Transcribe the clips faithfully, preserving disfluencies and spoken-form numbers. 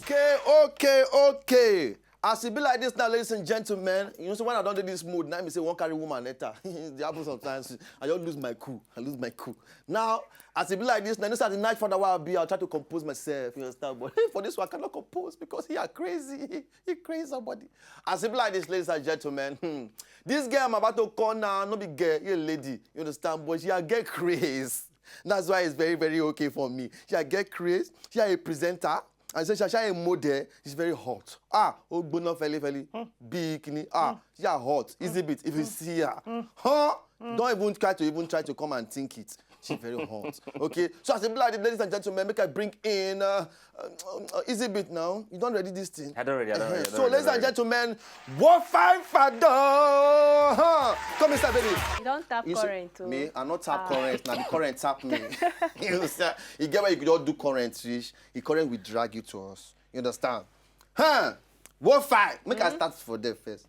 Okay, okay, okay. As e be like this now, ladies and gentlemen, you know, so when I don't do this mood, now me say one carry woman later. It happens sometimes. I just lose my cool. I lose my cool. Now, as e be like this, now, you know, so at the night for the while, be I'll try to compose myself. You understand? But for this one, I cannot compose because he are crazy. He crazy somebody. As e be like this, ladies and gentlemen, hmm, this girl I'm about to call now, no be girl, a lady. You understand? But she a get craze. That's why it's very, very okay for me. She a get craze. She a presenter. I say she, she a model. She's very hot. Ah, oh, gbóná fẹlifẹli. Big ni. Ah, she a hot. Easy bit. If you see her, huh? Don't even try to even try to come and think it. She's very hot. Okay. So as a blood, ladies and gentlemen, make I bring in uh, uh, uh, easy bit now. You don't ready this thing. I don't ready. I don't ready. I don't So, ready, I ladies don't and ready. Gentlemen, what fine father? Huh? Come inside, baby. You don't tap You see, current, oh. Me, I not tap Ah. current. Now the current tap me. You see, you get where you could all do current, fish. The current will drag you to us. You understand? Huh? What fine? Make I start for there first.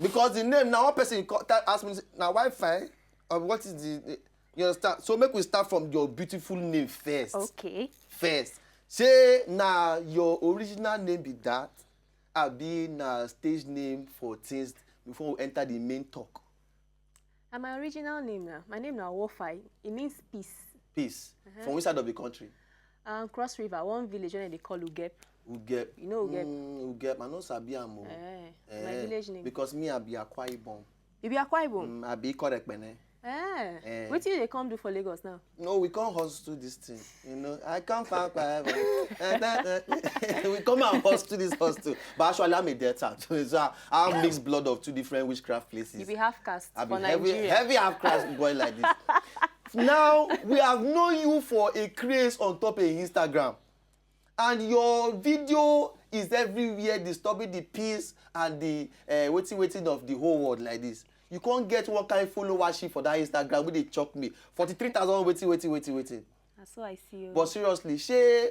Because the name now, one person co- ta- ask me now Wi-Fi or what is the, the- you understand? So make we start from your beautiful name first. Okay. First, say na your original name be that, abi na stage name for things before we enter the main talk. And my original name now, my name now Wofai. It means peace. Peace. Uh-huh. From which side of the country? Um, Cross River, one village when they call Ugep. Ugep. You know Ugep? Mm, Ugep. I know Sabi Amo. Eh, my village name. Because me, I be Akwa Ibom. You be Akwa Ibom? Mm, I be Korekpene. Eh. Eh. What do they come do for Lagos now? No, we can't hostel this thing. You know, I can't find forever. We come and hostel this hostel. But actually, I'm a dead type. So I, I mix blood of two different witchcraft places. You be half caste I for be heavy, Nigeria. Heavy half caste boy like this. Now we have known you for a craze on top of Instagram, and your video is everywhere disturbing the peace and the uh, waiting waiting of the whole world like this. You can't get one kind followership for that Instagram wey dey choke me. Forty-three thousand waiting, waiting, waiting, waiting. That's what I see. Oh. But seriously, shey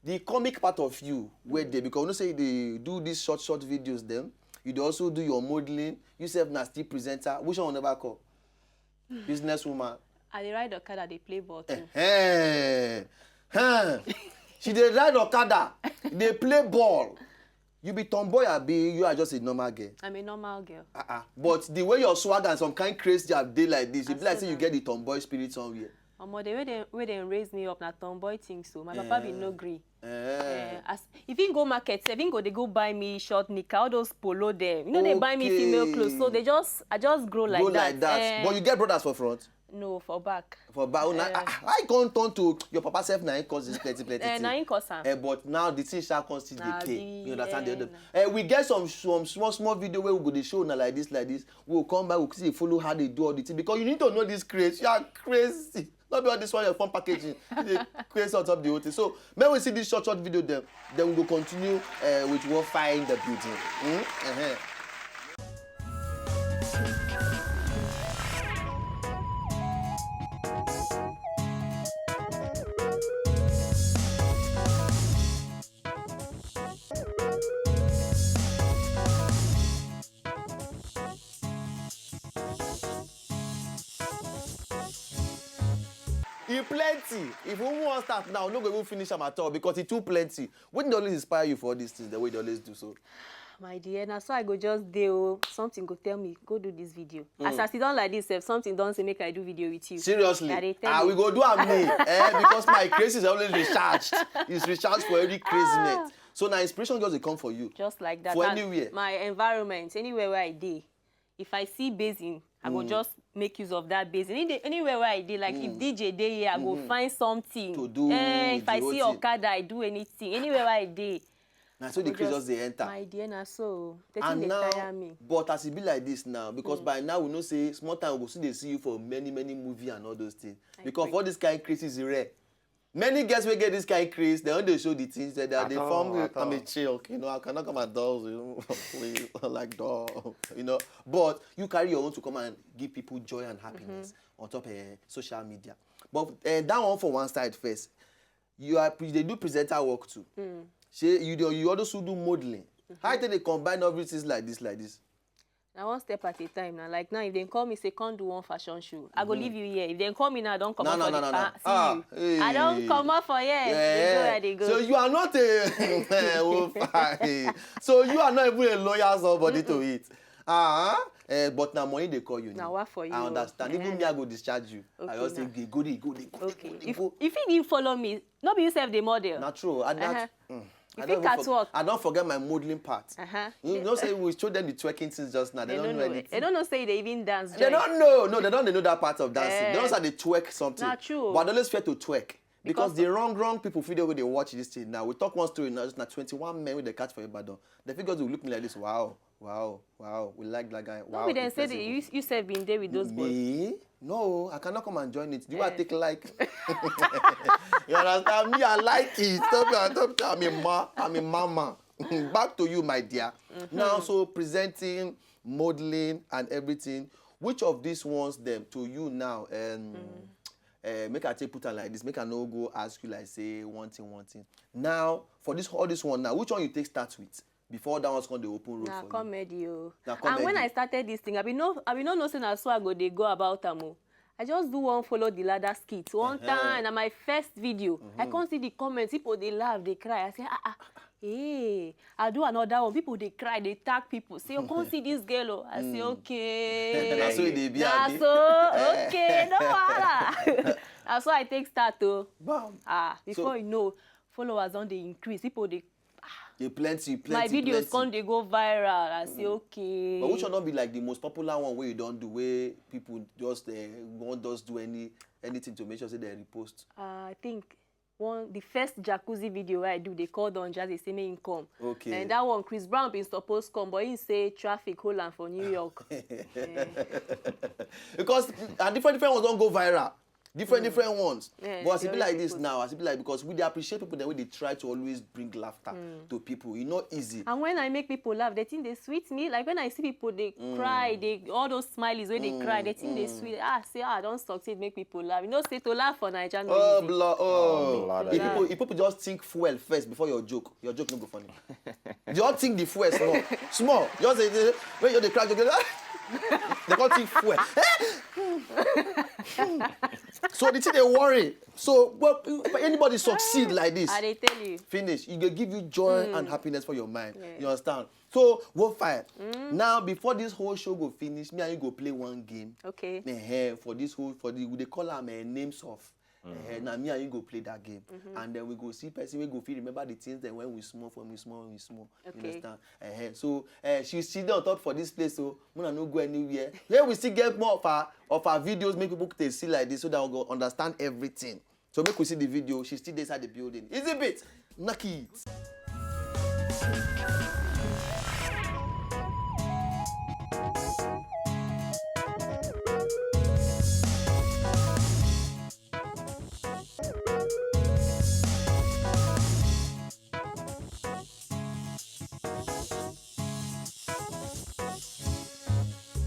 the comic part of you where they because you know say they do these short short videos them. You dey also do your modeling. You sef na still presenter. Which one will never call? Businesswoman. I dey ride Okada, dey play ball too. Hey, huh. She dey ride Okada, dey play ball. You be tomboy abi you are just a normal girl? I'm a normal girl. Uh-uh. But the way your swag and some kind craze dey like this, you be like say you Asuna. Get the tomboy spirit somewhere. Omo, the way they way they raise me up na tomboy thing so. My papa be no gree. Eh. Eh, as if he go market, if he go they go buy me short knicker, all those polo them. You know they buy me female clothes, so Okay. They just I just grow like Go that. like that. Eh, But you get brothers for front. No, for back. For back, una, Eh. ah, I can't turn to your papa self na him cause this plenty plenty Eh, thing. Na him cause am. Eh, but now the thing shall come still dey Na pay. the, You understand the eh, other? Eh, we get some some small small video where we go dey show una like this like this. We will come back, we go see follow how they do all the thing because you need to know this craze. You are crazy. Not be all this one your phone packaging. You dey craze on top the whole thing. So may we see this short short video then. Then we go continue uh, with what find the building. Hmm? Uh-huh. E plenty. If we wan start now, we no go even finish am at all because e too plenty. Wetin dey always inspire you for all these things, the way you dey always do so? My dear, na so I go just dey o. Something go tell me, go do this video. As I sit down like this, if something don say make I do video with you. Seriously? I dey tell Ah, you. We go do am me. Eh, because my craze is always recharged. It's recharged for every craziness. So now inspiration just dey come for you. Just like that. For And anywhere? My environment, anywhere where I dey, if I see basin, I go just make use of that basin. Any- Anywhere where I dey, like if D J dey here, I go find something. To do Eh, with if I the whole see thing. Okada, I do anything. Anywhere where I dey. Na so the I go craze just dey enter. My dear, na so. The thing And dey now, tire me. But as e be like this now, because by now we know say small time we go still dey see you for many many movie and all those things. I Because agree. All this kind craze is rare. Many girls wey get this kind craze, they don dey show the things that they, At they all, form. at I'm a all. chill, you know. I cannot come and dolls, you know, please, like doll, you know. But you carry your own to come and give people joy and happiness on top of social media. But uh, that one for one side first. You are pre- they do presenter work too. Shey you dey you also do modeling. How you take dey combine all these things like this, like this? Na one step at a time. Now, like now, if they call me, say, "Come do one fashion show," I go leave you here. If they call me now, don't come no, out no, for no, the no, no. Ah, see ah, you. Hey. I don't come out for here. Yeah. They go where they go. So you are not a so you are not even a loyal somebody to it. Uh-huh. Uh, but now money they call you. Now what for you? I understand. Even me, I go discharge you. Okay, I just say, "Go, go, go, go." Okay. If, if you follow me, no be yourself the model. Not true. I not. Uh-huh. Mm. I don't catwalk. I don't forget my modeling part. Uh-huh. You know, say we showed them the twerking things just now. They, they don't, don't know anything. They don't know say they even dance. They don't know. No, they don't know that part of dancing. Eh. They don't say they twerk something. Not true. But I always fear to twerk. Because the wrong, wrong people feel they go, they watch this thing now. We talk one story now, just now twenty-one men with the catch for Ibadan. The figures will look me like this. Wow, wow, wow. We like that guy. Wow. No, we then say that you, you said been there with those boys. Me? No, I cannot come and join it. Do I take like? You understand? Me, I like it. Stop it. Stop it. I'm a ma. I'm a mama. Back to you, my dear. Now, so presenting, modeling, and everything. Which of these ones them to you now? Um, uh, make I take put am like this. Make I no go ask you like say one thing, one thing. Now, for this all this one now, which one you take start with? Before that one's gonna open road for you. Na comedy o. And when I started this thing, I be no, I be no know say na so I go dey go about am o. I just do one follow the ladder skit one time, na my first video. I come see the comments, people dey laugh, dey cry. I say, "Ah, ah, hey." I do another one, people dey cry, dey tag people. Say, "You come see this girl o." I say, "Okay." Na so e dey be, abi? So, okay, no wahala. Na so I take start o. Bam. Ah, before you know, followers don dey increase. People dey, ah, dey plenty, plenty, my videos come dey go viral. I say, "Okay." But which one don be like the most popular one wey you don do, wey people just, eh, won't just do any, anything to make sure say they repost? Uh, I think one, the first jacuzzi video wey I do, they called on Jazzy say make him come. Okay. And that one, Chris Brown been supposed come, but he say traffic hold am for New York. Eh. Because, and different, different ones don go viral. Different, different ones. Yeah, but as e be like this now, as e be like, because we dey appreciate people that wey dey try to always bring laughter to people. E no easy. And when I make people laugh, the thing dey sweet me. Like when I see people dey cry, they, all those smileys wey dey cry, the thing dey sweet. Ah, say, "Ah, I don succeed, make people laugh." You know, say to laugh for Naija no easy. Oh, blo-, oh. If people, if people just think fuel first before your joke, your joke no go funny. Just think the fuel small, small. Just say, say, when you dey cry, joke, they can't think fuel. So the thing they worry. So, well, if anybody succeed like this, I dey tell you. Finish. E go give you joy and happiness for your mind. Yeah. You understand? So, go fine. Now, before this whole show go finish, me and you go play one game. Okay. Eh, for this whole, for the, we dey call am, eh, names of. Eh, now me and you go play that game. And then we go see person wey go fit remember the things that when we small, when we small, when we small. You understand? Eh, so, eh, she sit down top for this place, so una no go anywhere. Here we still get more of our, of our videos, make people dey see like this, so that we go understand everything. So make we see the video. She still dey inside the building. Easy bit. Knock it.